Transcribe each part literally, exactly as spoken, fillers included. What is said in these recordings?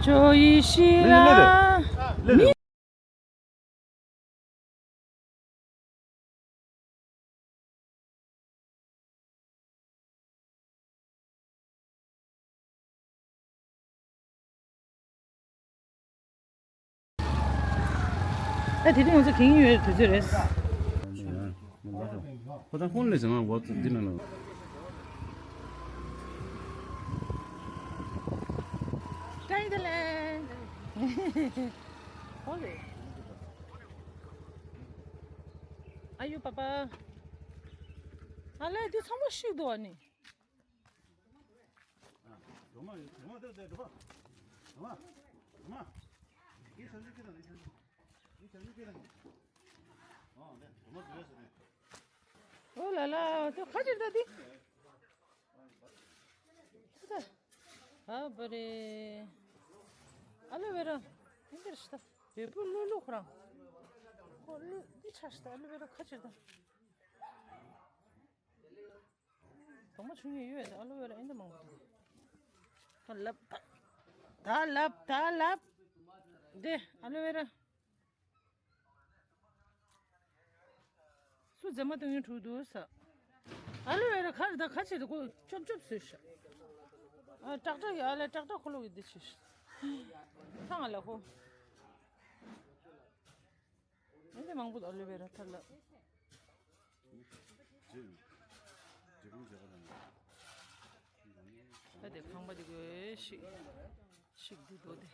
ཞོ་ཡི་ཤི་ལ། ད་དེ་རིང་ང་ཚོ་གིན་ཡོད་དུས་ཚོད་རེད། ཁོ་ཚང་ཁོང་ལས་བྱུང་བ་འདི་ན་ལ། ཀྲའི་ཏེ་ལེ། ཨ་ཡོ་པ་པ། ཨ་ལས་འདི་ཚང་མ་བཤིག་འདུག་ཨ་ནི། ཨོ་ལ་ལ། དེ་ཁ་ཅིག་ད་དེ། ད་ཨ་བ་རེ། ཨ་ལོ་ཝེ་ར། ཨིན་དེར་ཤི་ད། བེ་པུ་ལུ་ལུ་ཁོ་རང་། ཁོ་ལུ་འདི་ཆ་ཤི་ད། ཨ་ལོ་ཝེ་ར་ཁ་ཅིག་ད། གྲོག་མ་ཆུང་ངུ་ཡོད་ཨ་ལོ་ཝེ་ར་ཨེ་འདྲ་མང་པོ་འདུག་ད་ལབ་ད་ལབ་ད་ལབ། དེ་ཨ་ལོ་ཝེ་ར། སུ་རྫ་མ་བཏང་ཡོང་འཁྲུག་འདུག་ས། ཨ་ལོ་ཝེ་ར་ཁ་རེ་ད་ཁ་ཆེ་དུ་ཁོ་ཅོབ་ཅོབ་བཟོས་ཤག་ཨ་ཏྲག་ཏྲག་གི་ཨ་ལེ་ཏྲག་ཏྲག་ཁོ་ལོ་གི་འདི་ཆེ་ཤག་ཐང་ཨ་ལ་ཁོ། ཨེ་འདྲ་མང་པོ་འདུག་ཨ་ལོ་ཝེ་ར་ཐར་ལ། ད་དེ་ཁང་པ་དེ་གོས་ཤིག་ཤིག་འདུག་དོ་དེ།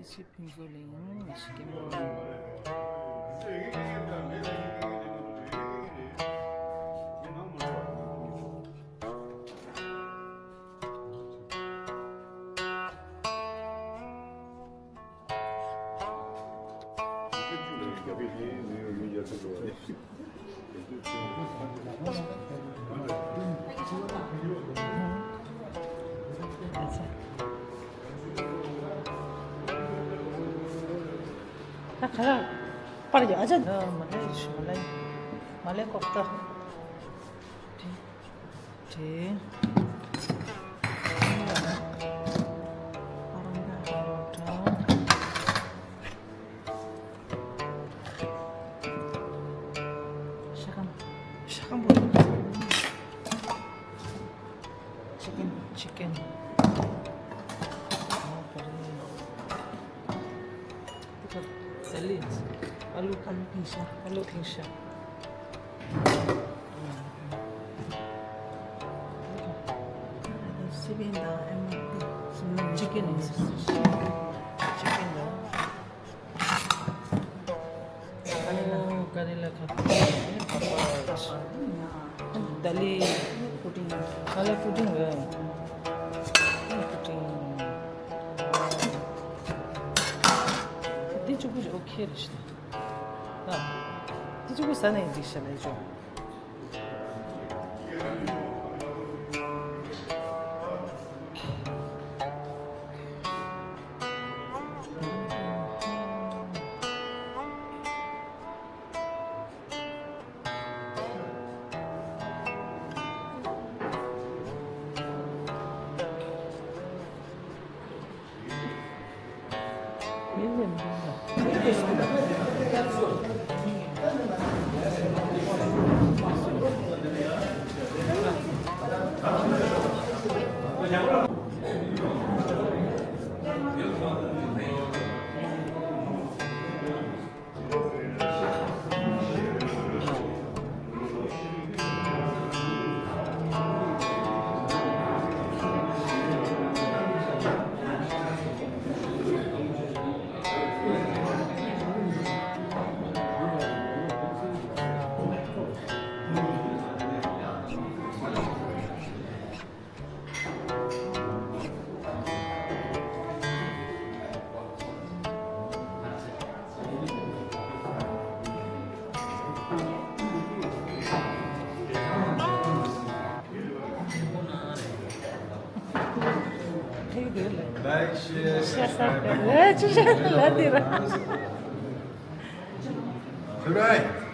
ཕྱི་ཕུན་ཚོགས་གླིང་ཞིག་གི་མོ། ད་ཁ་རག་པར་ཡོད་ཨ་ཅག་མ་ལེ་ཤི་མ་ལེ་མ་ལེ་ཀོབ་ཏ། དེ། ཤ་སྐམ། ཤ་སྐམ་པོ། ཅི་ཀན། ཅི་ཀན། ཨ་ལུ། ཨ་ལུ་ཕིང་ཤ། ཨ་ལུ་ཕིང་ཤ། སི་པན་དང་ཨེ་མ་ཅི་ཀན་ནི། ཅི་ཀན་དང་། ཀ་རེ་ལ། ཀ་རེ་ལ་ཁ། ད་ལི། ཀ་ལི་པུ་ཏིང་། ཀ་ལི་པུ་ཏིང་། པུ་ཏིང་། འདི་གཅིག་པུ་ཨོ་ཁེ་རེད་ཤག་ཨ། འདི་གཅིག་པུ་ཟ་ནས་འགྲིག་ཤག་ལས་ཆོག Like, share, subscribe.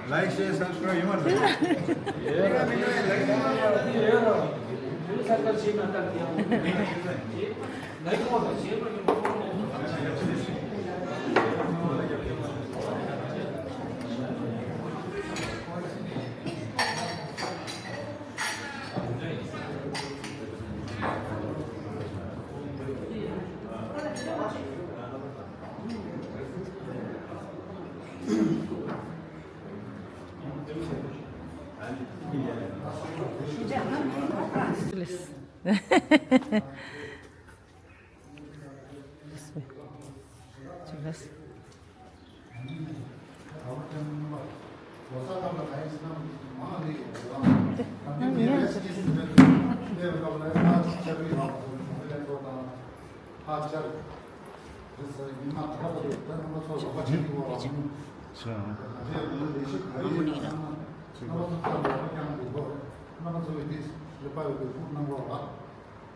Like, share, subscribe.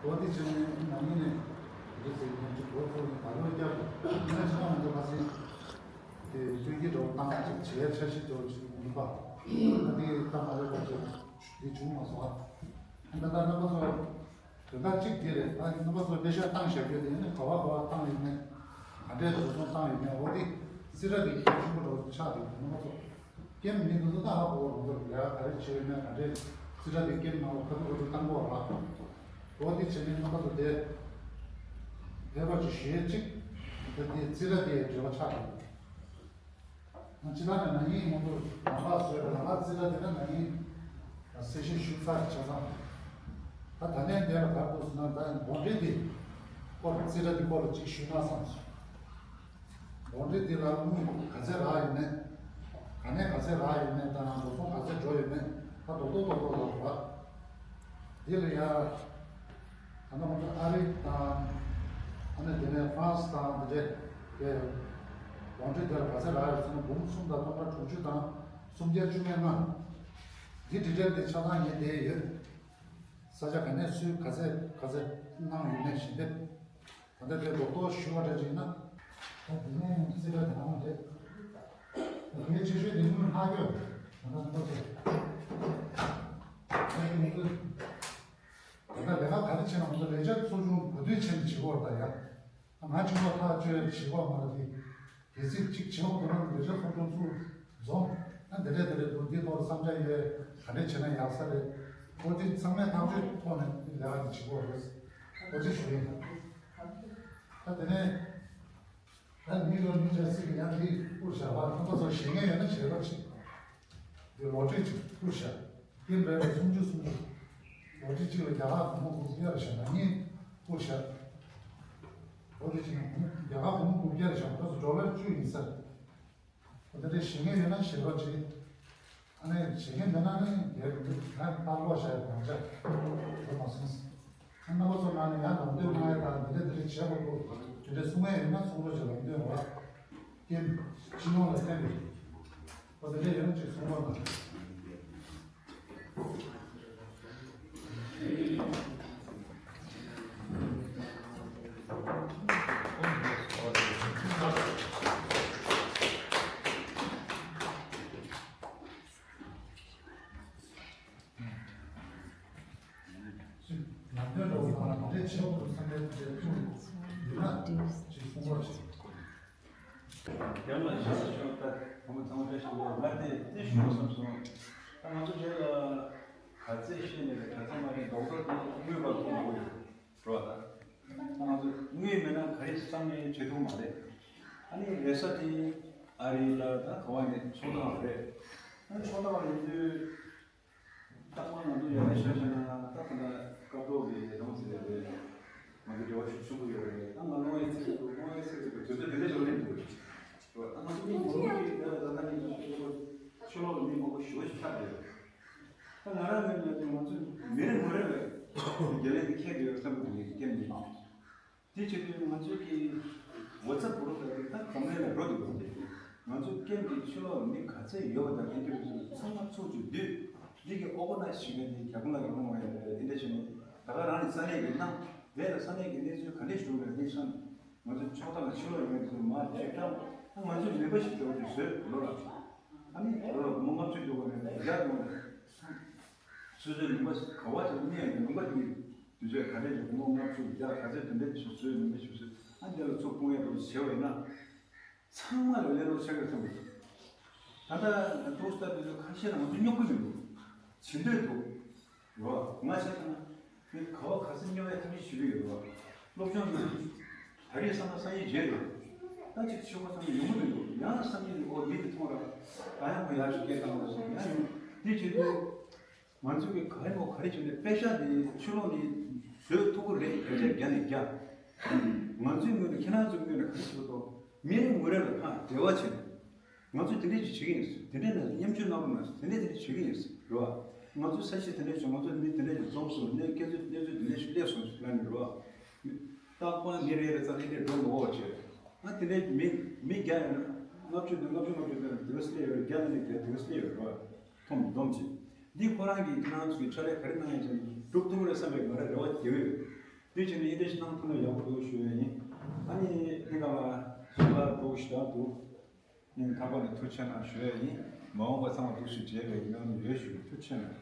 འོ་དེ་བྱས་ནས་ནམ་ཡིན་ནས་འདི་ཟེར་ནས་ཅིག་གོ་ཚོད་ནས་ད་ལོ་བསྐྱར་དུ་ང་ཅི་ལ་ང་ཚོ་ཁ་སེང་དེ་སྤུས་ཀྱི་འགྲོ་སྟངས་ཅིག་བྱས་འཆར་གཞི་འགྲོ་ཅིག་ཡིན་པ། ད་དེ་ད་མ་རེད་པ་ཅིག་དེ་བྱུང་མ་སོང་ཨ། ད་ལྟ་རྣམ་པ་ཚོ་དོན་དག་གཅིག་དེ་རེད། ད་རྣམ་པ་ཚོ་པེ་ཤག་བཏང་བཞག་རྒྱུ་དེ་ནི་ག་བ་ག་བ་བཏང་ཡོད་མེད། ག་འདྲའི་འགྲོ་སོང་བཏང་ཡོད་མེད། འོ་དེ་རྩིས་ཁྲ་དེ་གལ་ཆེན་པོ་འགྲོ་ཆགས་འདུག་རྣམ་པ་ཚོ། ཀེམ་མི་འདི་ཚོ་ད་ཧ་གོ་བ་མི་འདུག་ལས་ཀ་ག་རེ་བྱས་ཡོད་མེད། ག་འདྲའི་རྩིས་ཁྲ་དེ་ཀེམ་ནང་ལ་ཁ་ཐུག་ཁ་ཐུག་བཏང་དགོས་ར། འོ་དེ་བྱས་ནས་རྣམ་པ་ཚོ་དེ་ཕལ་པ་ཅིག་ཞུ་ཡས་གཅིག་ད་དེ་རྩིས་ཁྲ་དེ་འབྲེལ་བ་ཆགས་ཡོད། སྤྱི་བཏང་ནས་ན་ཡིན་མང་པོ་ལམ་ཁ་བཟོས་པ་ལམ་ཁ་རྩིས་ཁྲ་དེ་ན་ན་ཡིན་གསལ་བཤད་ཞུ་ཚར་ཆ་ཚང་། ད་ད་ནས་འདས་པ་གར་འདུག་ཟེར་ན་ད་ཡང་དགོངས་འགྲེལ་དེ་སྐོར་རྩིས་ཁྲ་དེ་སྐོར་ལ་གཅིག་ཞུས་ན་བསམ་སོང་། ལོ་འདི་འདི་ལ་དངུལ་ག་ཚད་རག་ཡོད་མེད། ག་ནས་ག་ཚད་རག་ཡོད་མེད་དང་འགྲོ་སོང་ག་ཚད་འགྲོ་ཡོད་མེད་ད་རྡོག་རྡོག་རྡོག་རྡོག་ལ་རག་འདི་ལ་ཡ། ད་ནང་ང་ཚོ་ཨ་རི་དང་། ཨ་ནི་དེ་ནས་ཧྥ་རན་སི་དང་འདི་འདྲས་དེ། ལོ་འདི་འདི་ལ་ག་ཚད་རག་ཡོད་ཟེར་ན་འབུམ་གསུམ་དང་སྟོང་ཕྲག་དྲུག་ཅུ་དང་སུམ་བརྒྱ་བཅུ་མེད་ལྔ། འདི་འདི་འདྲས་དེ་ཆ་ཚང་ངས་བསྡད་ཡོད། ས་ཆ་ག་ནས་སུས་ག་ཚད་ག་ཚད་གནང་ཡོད་མེད་ཞིབ་འདེབས། ད་ལྟ་དེ་རྡོག་རྡོག་ཞུ་བ་འདྲ་ཅིག་ཡིན་ན། ད་དེ་ནས་རྩིས་ཁྲ་དེ་ནང་རེད། ད་དེ་ཆེ་ཤོས་དེ་དངུལ་ལྷག་ཡོད། ད་ལྟ་ང་ཚོ། ད་ལྟ་ལས་ཀ་ག་རེ་བྱེད་ན་ང་ཚོ་ལས་བྱེད་ཚོ་ཆུང་གོ་དུས་ཕྱིན་བྱེད་དགོས་ད་ཡ། ང་གཅིག་པོ་ཐག་གཅོད་བྱེད་དགོས་མ་རེད་དེ། གལ་སྲིད་གཅིག་བྱེད་དགོས་ན་ལས་བྱེད་ཚོ་ཆུང་ཚུར་འཛོམས། ད་འདི་འདྲས་འདི་འདྲས་འདུག་འདི་ཐོག་ལ་བསམ་འཆར་ཡོད། ག་འདྲས་བྱེད་ན་ཡག་ས་རེད། ཨོ་དེ་ཚང་མས་ཐག་གཅོད་ཐོག་ནས་ལས་ཀ་འདི་བྱེད་དགོས་རེད། ཨོ་དེ་ཞུ་ཡིན། ད་དེ་ནས། ད་མི་ལོ་ཉིས་བརྒྱ་ཙམ་གྱིས་ཡང་འདི་བསྐུར་བཞག་པ་ཁོང་ཚོ་ཚོ་ཞེད་ངེས་ཡོད་ན་ཞེད་རོགས་བྱེད། འདི་ལོ་ཊ་རི་ཅིག་བསྐུར་བཞག་སྐྱེམས་རེ་རེ་སུམ་ཅུ་སུམ་ཅུ། ལོ་ཊ་རི་གཅིག་ལ་རྒྱ་གར་སྒོར་མོ་དགུ་བརྒྱ་རེ་བཞག་ན་གཉིས་བསྐུར་བཞག་ལོ་ཊ་རི་གཅིག་ལ་རྒྱ་གར་སྒོར་མོ་དགུ་བརྒྱ་རེ་བཞག་ཁོ་ཚོ་ཌོ་ལར་བཅུ་ཡིན་ས་རེད། འོ་དེ་འདྲའི་ཞེད་ངེས་ཡོད་ན་ཞེད་རོགས་བྱེད། ཨ་ནི་བྱེད་མཁན་མེད་ན་ནི་དེར་འདུག་ང་ཕར་ལོག་བྱ་ཡི་དམ་བཅའ་འགྲོ་མ་སོང་། ཨ་རྣམ་པ་ཚོ་ནང་ནས་ཡང་ལམ་སྟོན་གནང་ཡ་དང་འདི་འདྲ་འདི་འདྲ་བྱེད་དགོས་འདུག་དེ་འདྲ་གསུང་ཡ་ཡོད་ན་ཚོགས་གཙོ་ཅིག་ལམ་སྟོན་རོགས། རྟེན་སྤྱི་ནོར་ལ་བསྟན་པའི་འོ་དེ་འདྲ་ཡོད་ན་ཅིག་གསུང་རོགས་གནང་། ལམ་སྟོན་འགྲོ་བའི་ཐོག་ལ་ག་འདྲས་བྱེད་དགོས་འདུག་བསམ་པའི་དེ་ཐུགས་ཡོད་ན་ཅིག་གསུང་རོགས་ཞུ། རྒྱ་མ་ཞེས་སུ་ཞུ་ད་བུ་མོ་ཚང་མ་བཀྲ་ཤིས་བདེ་ལེགས། ང་དེ་དེ་ཞུ་བསམ་སོང་། ད་ང་ཚོ་དེ་ལ་ག་ཚད་ཤེས་ནས་ག་ཚད་མ་རེད་རྡོག་རྡོག་དེ་དངོས་པ་མཐོང་དགོས་ཡོད་རེད་བ། ད་ང་ཚོ་དངོས་མེད་ན་ག་རེ་བསམ་ནས་བྱེད་ཐུབ་མ་རེད། ཨ་ནི་ལས་ས་དེ་ཨ་རི་ལ་ད་ག་བ་ནས་ཕྱོགས་སྟངས་རེད། ཨ་ནི་ཕྱོགས་སྟངས་ཡིན་དུས། རྟག་པར་ང་ཚོ་ཡར་ལ་ཤར་ཤར་ན་ད་ཁོ་ན་སྐབས་ཐོག་གི་ལོང་ཚེ་རེད། ང་ཚོ་འབྲེལ་བ་ཞིག་ཆུང་གི་ཡོད་རེད། ད་ང་ལོང་ཡས་ཚེ་རེད་འདུག་ལོང་ཡས་ཚེ་རེད་འདུག་དུས་ཚོད་དེ་འདྲ་ཞིག་རེད་འདུག་ད་ང་ཚོ་མི་མང་པོ་ཞིག་ཡར་ལ་ད་ལྟ་ནས་ཕྱི་ལོགས་ལ་མི་མང་པོ་ཞེ་པོ་ཞིག་ཆགས་བསྡད་ཡོད། ད་ང་རང་ངོས་ནས་ང་ཚོ་མི་རེ་ངོ་རེ་ལ་རྒྱ་ལས་འདི་ཁྱད་དུ་ཡོད་བསམ་གི་འདུག་ངས་སྐྱེ་མི་འདུག་དེ་བྱེད་དུས་ང་ཚོ་གི་WhatsApp group་ལ་ད་འཛམ་གླིང་ལ་འགྲོ་འདུག་གོ། ང་ཚོ་ཀེམ་གྱི་ཕྱི་ལོགས་མི་ག་ཚད་ཡོད་པ་དང་ཨེ་འདྲ་ཚང་མ་ཚུགས་བཅུག་དུས་འདི་གི་ཨོ་གོ་ནའི་ཛི་བྱེད་མཁན་དེ་རྒྱ་གར་ལ་ཡོང་བ་ཡིན་པས་ཨེ་འདྲ་བྱས་ནས་ད་ག་རང་ནས་ས་གནས་ཀྱི་གནང་དེ་ལ་ས་གནས་ཀྱི་གནས་ཚུལ་ག་འདྲས་བྱུང་རེད་དེ་སོང་ང་ཚོ་ཕྱོགས་མཐའ་ལ་ཕྱི་ལོགས་ཡོད་མཁན་ཚོ་མར་ཅིག་བཏང་ང་ཚོས་ནུས་པ་ཞིག་འདྲ་བོ་ཅིག་བཟོས་ལོ་ལ་ཨ་ནི་ལོ་ལ་སྒོར་མོ་ལྔ་བཅུ་འདྲ་བོ་རེད་རྒྱ་ཡོང་རེད། སོ་སོའི་ལུང་པ་ག་བ་ཅིག་གནས་ཡོད་ན་ལུང་པ་དེའི་དུས་ཚོད་ག་འདྲས་ཀྱི་སྒོར་མོ་ལྔ་བཅུ་བརྒྱ་ག་ཚད་དེ་འདྲས་ཞིག་བཟོས་ལུང་པ་ཞིག་བཟོས་ཨ་འདི་ལ་ཚུར་སྤུངས་ཡག་པོ་ཞིག་བྱས་པ་ཡིན་ན། ཚང་མ་ལ་ལས་སླ་པོ་ཆགས་ཀྱི་ཐུབ་མི་འདུག་ད་ལྟ་ང་ཏོག་ཙམ་ལྟ་དུས་ཁ་ཤས་ལ་ང་ཚོ་སྙོབ་ཀྱི་མི་འདུག་བྱེད་འདོད་འདུག་རོ། ང་བྱས་ཙང་ངས་ག་བ་ག་ཚད་སྙོབ་ཡག་ཐབས་ཤེས་བྱེད་ཀྱི་ཡོད་རོ། སློབ་སྦྱོང་ཡིན་ད་རེས་བསམ་ན་སང་ཉིན་བརྗེད་རེད། ད་ཅིག་ཤོད་པ་ཙམ་ཡོང་གི་མི་འདུག་ཡང་བསམ་གྱི་འདུག་ཨོ་མི་དེ་མཐོང་ར་ད་ཡང་ཁོ་ཡག་ཞིག་སྐད་བཏང་རོགས་སོང་ཡང་ཡོང་དེ་བྱེད་དུས། ང་ཚོས་ཀྱི་ག་རེ་མོ་ག་རེ་བྱས་ནས་པེ་ཤག་དེ་ཕྱི་ལོགས་ནས་བཟོས་ཐུབ་ཀྱི་རེད་བརྒྱ་ཆ་བརྒྱ་ནས་བརྒྱ། ང་ཚོའི་ངོས་ནས་ཁྱེད་རང་ཚོའི་ངོས་ནས་ག་རེ་བྱེད་དགོས་མི་རེ་ངོ་རེ་ལ་ཕར་འབྲེལ་བ་བྱས་ནས་ང་ཚོས་དེ་འདྲས་ཅིག་བྱེད་ཀྱི་ཡིན་ཟེར་དེ་འདྲས་ནས་མཉམ་སྤྱོད་གནང་རོགས་གནང་ཟེར་དེ་འདྲས་དེ་འདྲས་བྱེད་ཀྱི་ཡིན་ཟེར་རེད་བ། ང་ཚོའི་ས་གཞི་དེ་འདྲས་བྱུང་ང་ཚོའི་མི་དེ་འདྲས་ཅིག་འཛོམས་སོང་གནས་སྐད་ཆ་གནས་ཚུལ་དེ་འདྲས་ཞིག་སླེབས་སོང་ཟེར་ལབ་ནས་རེད་བ། རྟག་པར་མི་རེ་རེ་རྩ་ལྷན་རེ་འགྲོ་མི་འོག་བྱས་ཨ་དེ་འདྲས་མི་མི་བརྒྱ་ཡོད་ན་ལྔ་བཅུ་དང་ལྔ་བཅུ་ལྔ་བཅུ་དང་དེ་འདྲས་སླེབས་ཡོད་རེད་བརྒྱ་ནས་བརྒྱ་དེ་འདྲས་སླེབས་ཡོད་རེད་བ། ཐོམ་སྡོམ་གྱིས། འདི་ཁོ་རང་གིས་ཁྱེད་རང་ཚོ་གི་ཕྱག་ལས་ག་རེ་གནང་ཡིན་ཟེར་ན་སྒྲུབ་ཐུབ་ཀྱི་རེད་བསམ་པའི་ང་རང་རེ་བ་རྒྱག་གི་ཡོད། འདི་བྱས་ནས་ཨི་འདྲ་ཞིག་གནང་ཐུབ་ན་ཡག་པོ་འདུག་ཞུ་ཡ་ཡིན། ཨ་ནི་འདི་ག་ལ་ཞུ་བ་འདུག་ཞུ་བ་འདུག་ཨ་ནི་མཐའ་མ་ལ་ཐུགས་རྗེ་གནང་ཞུ་ཡ་ཡིན། མ་འོངས་པ་ཚང་མ་འདུག་ཞུ་བྱས་པའི་ཉམས་ཡོད་ཞུ་ཐུགས་རྗེ་གནང་།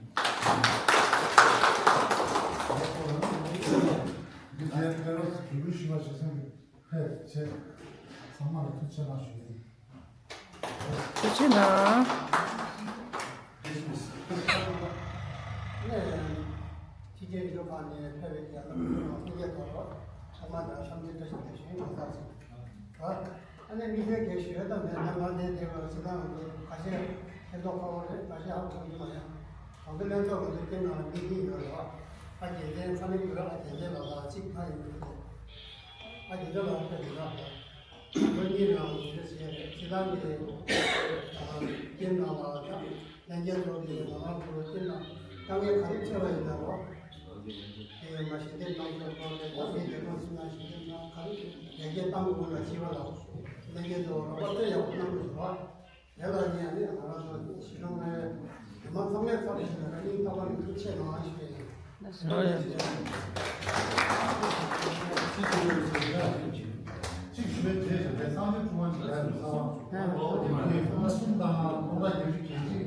འདི་རྗེས་ཕེ་རོ་སི་གུ་རུ་ཞུ་བ་ཞུ་སེམས། ཕེབས་བྱས། ཚང་མ་ལ་ཐུགས་རྗེ་གནང་ཞུ་ཡིན། ཐུགས་རྗེ་གནང་། ནས་ཕྱི་རྒྱལ་ཡུལ་ཁག་ནས་ཕེབས་པའི་རྒྱལ་ཁབ་ཀྱི་ལོ་ཕྱི་རྒྱལ་ཐོག་ལ་ཚང་མ་ལ་འཚམས་འདྲི་བཀྲ་ཤིས་བདེ་ལེགས་ཞུ་ཡིན་ལ་ཟེར་སོང་། ཨ་ནི་དམིགས་བསལ་གྱི་ཞུ་ཡ་ད་མེད་ན་ང་འདིར་བསྡད་པ་ཟི་ཁང་ང་ཚོ་ཁ་ཤས་ཕེབས་མདོག་ཁ་པོ་རེད། ཁ་ཤས་ཧ་གོ་གི་མ་རེད། གང་ཚོད་ལྷན་ཚོགས་ང་ཚོ་སྐྱེ་ནང་ལ་མི་གཉིས་ཡོད་རེད་བ། ཨ་རྒྱལ་མཚན་ཚ་ནི་ཡུ་ར་ཨ་རྒྱལ་མཚན་ལ་ལ་གཅིག་ཐ་ཡིན་མི་འདུག་ཨ་རྒྱལ་མཚན་ལ་ཕེབས་ཡོད་ར། ཁོ་གཉིས་ལ་ཞེས་ཞེ་སྡང་གི་རྐྱེན་དང་ལ་ལྷན་རྒྱས་ཚོ་གི་ང་རང་ཚོ་རྐྱེན་དང་དཀའ་ངལ་ག་རེ་འཕྲད་པ་ཡིན་ན་རོ། དེ་མ་ཞིག་དེ་གནང་ཚོ་ཚོ་དེ་ད་ངས་དེ་དོན་སུ་ན་ཞིག་དེ་ན་ག་རེ་ཡར་རྒྱས་གཏང་དགོས་ལ་ཤེས་པ་ལ་ལྷན་རྒྱས་ཚོ་རོགས་པ་སྤྲད་ཡག་པོ་གནང་དགོས་རོ། དེ་ལ་ཉན་ནས་ང་རང་ཚོ་ཞི་ལུང་ནས་མི་མང་ཚང་མས་ཚར་ཞིག་ལ་སྙིང་ཐག་པ་ནས་ཐུགས་རྗེ་གནང་ཞུ་ཡིན། གཅིག་ཞུ་བའི་རྗེས་སུ་ལས་གསང་སྤྱོད་ཁྲི་པ་ཞིག་ལས་གསང་བ། ཁོང་གསུམ་དང་སྟོང་ཕྲག་བརྒྱད་ཅུ་གྱ་གཅིག་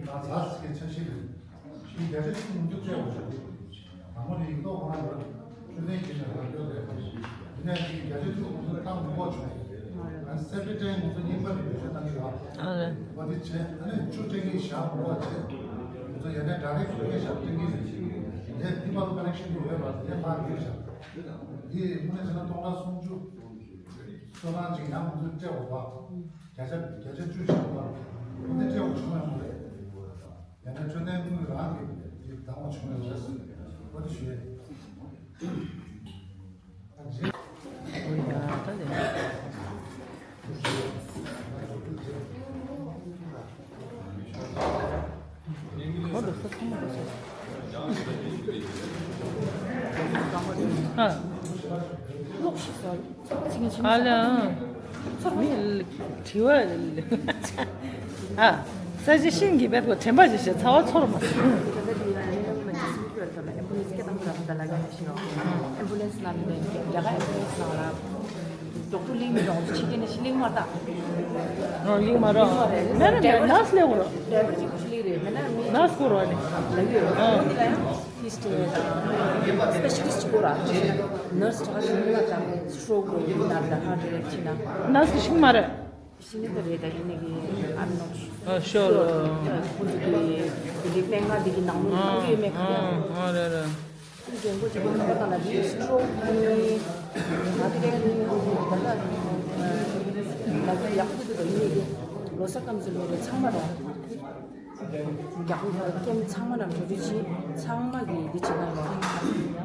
དང་ཚ་ཟེར་གྱི་འཆར་གཞི་རེད། ཞིང་བརྒྱ་ཆ་གཅིག་མུ་མཐུད་སྤྲད་དགོས་ཤག་དང་པོ་ནས་ཡིག་ཐོག་ཁོ་རང་ལ་འཕྲོད་བསྟེན་བྱས་ནས་རང་སྐྱོར་རེད། དེ་ནས་ཅིག་བརྒྱ་ཆ་བཅུ་མུ་མཐུད་བཏང་མི་དགོས་བྱུང་། ཨ་ནི་སེ་པི་ཊན་ང་ཚོ་རྙིང་པ་ནས་བེད་སྤྱོད་བཏང་གི་ཡོད། ཨ་རེད། འོ་དེ་བྱས་ཨ་ནི་བཅུ་སྤྲད་ཀྱི་བཞག་མི་དགོས་བྱས། ང་ཚོ་ཡ་ནས་ཌའི་རེག་ཊི་སྤྲད་ཀྱི་བཞག་སྤྲད་ཀྱི་རེད། དེ་དེ་བར་དུ་ཀ་ནེག་ཤན་དུ་ཡོད་པ་དེ་ཕར་ཡོད་བཞག་འདི་དངོས་གནས་བྱས་ན་སྟོང་ཕྲག་སུམ་ཅུ་སོ་ནང་ཅིག་ཡང་ང་ཚོ་སྤྲད་འོ་བ། བརྒྱ་ཆ་བརྒྱ་ཆ་བཅུ་བཞག་པ། འོ་དེ་སྤྲད་འོ་བྱུང་ཡོད་མ་རེད། ཡང་ན་འཕྲོད་བསྟེན་དངུལ་རང་གི་ཡིག་དང་བ་བྱུང་ཡོད་རེད། འོ་དེ་ཞུ་ཡས། ཨ་ལ། མི་དྲི་བ། ཨ། ས་ཆ་ཤིང་གི་བེད་ཀོ་དྲན་པ་ཞིག་བྱས་ཚ་བ་ཚོར་མ་སོང་། ཨེམ་བུ་ལན་སི་ལ་མི་ལེན་རྒྱ་གར་ཨེམ་བུ་ལན་སི་ལ་ར། ཌོག་ཊར་གླིང་མི་རོང་ཚོ་ཕྱི་རྒྱལ་ནས་ཕྱི་གླིང་མ་ལྟ། རོང་གླིང་མ་རོ། མེ་ར་མེ་ནར་སི་ལེ་འོ་རོ། ཌ་རའི་ཝར་གཅིག་པོ་ཕྱི་གླིང་རེད་མེ་ན་མི། ནར་སི་ཀོ་རོ་ནི། ལ་ཡོད། ཨ། འོ་དེ་ལ་ཡང་ཧི་སི་ཊི་རི་དང་། སི་པེ་ཤ་ལི་སི་ཊི་གཅིག་པོ་ར། ནར་སི་ད་ག་ཞིག་མི་ལ་དང་སི་ཊོག་གོ་ཡིན་ན་ད་ཧར་ཊི་རེད་ཕྱི་ན། ནར་སི་གི་ཤིང་མ་རེད། ཤིང་ནི་ད་རེད་ད་ཡིན་ནི་གི་I'm not sure. ཨ་ཤོར། ཁོ་ཚོ་གི་གི་སྨན་ཁང་འདི་གི་ནང་ལོགས་ཁོ་ཡོད་མེད་ག་རེ། ཨ་རེད་རེད། འགན་ཁུར་གཅིག་པོ་མི་འདུག་ད་ལ་འདི་སི་ཊོག་ནི་ང་དེ་གའི་ནི་ད་ལྟ་ལ་ཡག་པོ་འདུག་ཡིན་ནི་གི་ལོ་གསར་སྐབས་སུ་ལོ་རེ་ཚང་མ་ར་ཡག་པོ་ཡོད། ཀེམ་ཚང་མ་ལ་འགྲོ་རྒྱུ་ཆེ་ཚང་མ་གི་འདི་བྱེད་ཀ་ཡོད།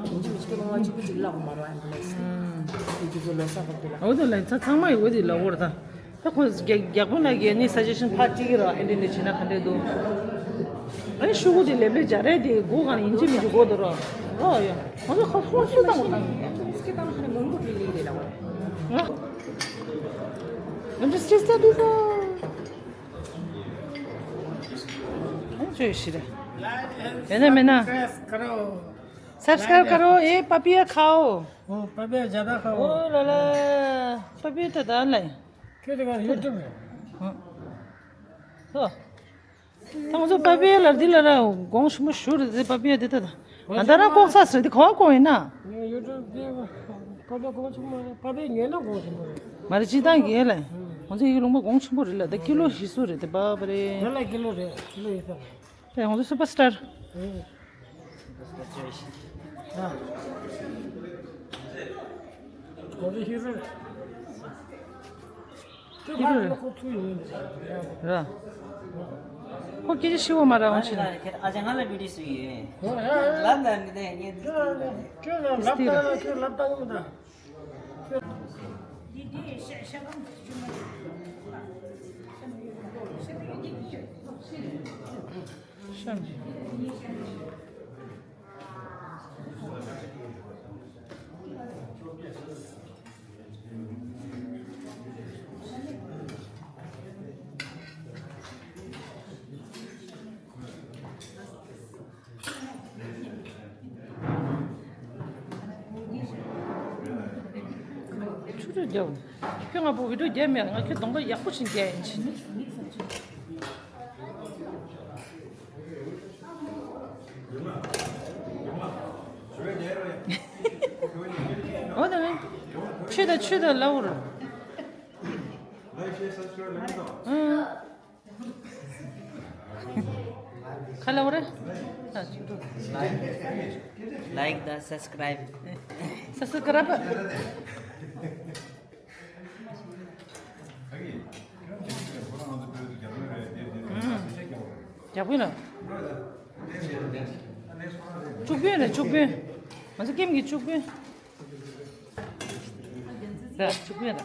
ཡིན་གཅིག་མིན་གཅིག་ཀེམ་ལྔ་གཅིག་པོ་གཅིག་བརླག་མ་ར་ཨེམ་བུ་ལན་སི་ནི་འདི་ཚོ་ལོ་གསར་སྐབས་དེ་ལ། འོ་དེ་ལ་ཚ་ཚང་མ་ཡོད་དེ་ལ་འོར་ད། ད་ཁོ་རྒྱ་རྒྱ་དཔོན་ལགས་ཀྱིས་ནི་ས་ཆ་ཤིང་ཕར་ཁྲིད་ཀྱི་རོགས་ཨེ་འདྲ་འདྲ་བྱེད་ན་ག་འདྲ་འདུག་ཨ་ནི་ཤོག་གུ་དེ་ལེབ་ལེབ་སྦྱར་རས་དེ་སྒོ་གང་ཡིན་གཅིག་མིན་གཅིག་སྒོ་དུ་རོགས་རོགས་ཡོད། ང་ཚོ་ཁ་ཧོན་སུ་དང་གོ་དང་། ང་ང་ཚོ་སི་ཊི་སི་ཊི་ཌི་དང་ཨ་ཅོ་ཤི་རེད། མེད་ན་མེད་ན། सब्सक्राइब करो। ए पपिया खाओ। ओ पपिया ज्यादा खाओ। ओ ला ला। पपिया तो दाल है। ཁྱོད་དེ་ག་ཡུ་ཊུབ་རེད། ཧོ། ད་ང་ཚོ་པ་པི་ཡ་ལ་འདི་ལ་ར་དགོངས་ཞུ་མ་ཞུ་རེད་ཟེར། པ་པི་ཡ་འདི་ད་ད་ང་ད་ར་ལྐོག་ཟ་ཟེར་འདི་ག་བ་ལྐོག་ཡིན་ན། ཡུ་ཊུབ་དེ་པ་པི་ཡ་དགོངས་ཆེན་པོ་རེད། པ་པི་ཡ་ཉོས་ན་དགོངས་ཆེན་པོ་རེད། མ་རེད་སྤྱིར་བཏང་གི་ལ་ང་ཚོ་ཡི་ལུང་པ་དགོངས་ཆེན་པོ་རེད་ལ། ད་ཀི་ལོ་བཞི་སུ་རེད་དེ་པ་པ་རེད། དེ་ལ་ཀི་ལོ་རེད། ཀི་ལོ་ཡིན་ས་རེད། དེ་ང་ཚོ་སུ་པར་སི་ཊར། ཨ། ཁོ་ཚོ་ཧི་རོ་རེད། ཁྱོད་ཧི་རོ་རེད། ཁོ་ཚོ་ཡོད་རེད། ར། ཁོ་སྐད་ཆ་ཤི་བོ་མ་ར་འོང་ཕྱིན། ཨ་ཅག་ང་ལ་བི་ཌི་སུ་ཡོད། ལ་ད་མི་དེ་ངས་ཁྱོད་ལ་ལབ་ད་ཁྱོད་ལབ་ད་ངོ་ད། ཆུ་རུད་རྒྱབ། ཁྱོད་ང་པོ་བི་ཌིའོ་རྒྱབ་མེད། ང་ཁྱོད་གདོང་པ་ཡག་པོ་ཕྱིན་རྒྱག་ཡིན་ཕྱིན། འོ་ད་ནི། ཆུ་ད་ཆུ་ད་ལ་འུར། ཨང་། ཁ་ལ་འུར། Like དང་subscribe. Subscribe. ཡག་པོ་ཡིན་ན། ཕྱུག་པོ་ཡིན་ན་ཕྱུག་པོ། ང་ཚོ་ཀེམ་གྱི་ཕྱུག་པོ། ར་ཕྱུག་པོ་ཡིན་ན།